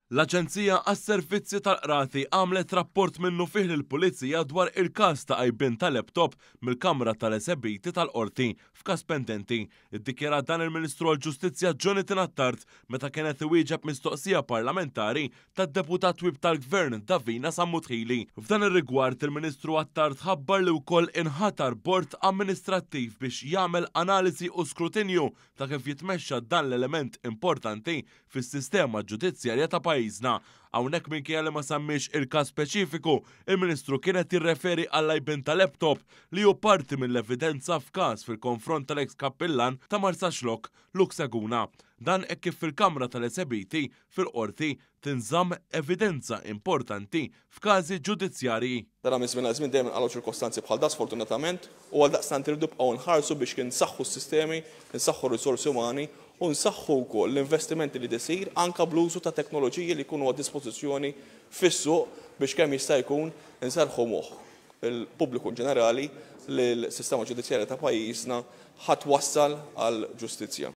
L-Aġenzija għas-Servizzi tal-Qrati għamlet rapport minnufih lill-Pulizija dwar il-każ ta' għajbien ta' laptop mill-kamra tal-esebiti tal-Qorti f'każ pendenti. Iddikjara dan il-Ministru għall-Ġustizzja Jonathan Attard meta kien qed iwieġeb mistoqsija parlamentari tad-Deputat Whip tal-Gvern Davina Sammut Hili. F'dan ir-rigward il-Ministru Attard ħabbar li wkoll inħatar bord amministrattiv biex jagħmel analiżi u skrutinju ta' kif jitmexxa dan l-element importanti fis-sistema ġudizzjarja ta' pajjiżna. Hawnhekk minkejja li ma semmiex il-każ speċifiku, il-Ministru kien qed jirreferi għall-għajbien ta' laptop li hu parti mill-evidenza f'każ fil-konfront tal-eks kappillan ta' Marsaxlokk, Luke Seguna. Dan hekk kif fil-kamra tal-esebiti fil-Qorti tinżamm evidenza importanti f'każi ġudizzjarji. Tara minn żmien għal żmien dejjem inqalgħu ċirkostanzi bħal dan sfortunatament u għaldaqstant irridu nibqgħu nħarsu biex insaħħu s-sistemi, insaħħu r-riżorsi umani u nsaħħu wkoll l-investimenti li jsir anke bl-użu ta' teknoloġiji li jkunu għad dispożizzjoni fis-suq biex kemm jista' jkun inserrħu moħħ il-pubbliku ġenerali li l-sistema ġudizzjarja ta' pajjiżna ħa twassal għal ġustizzja.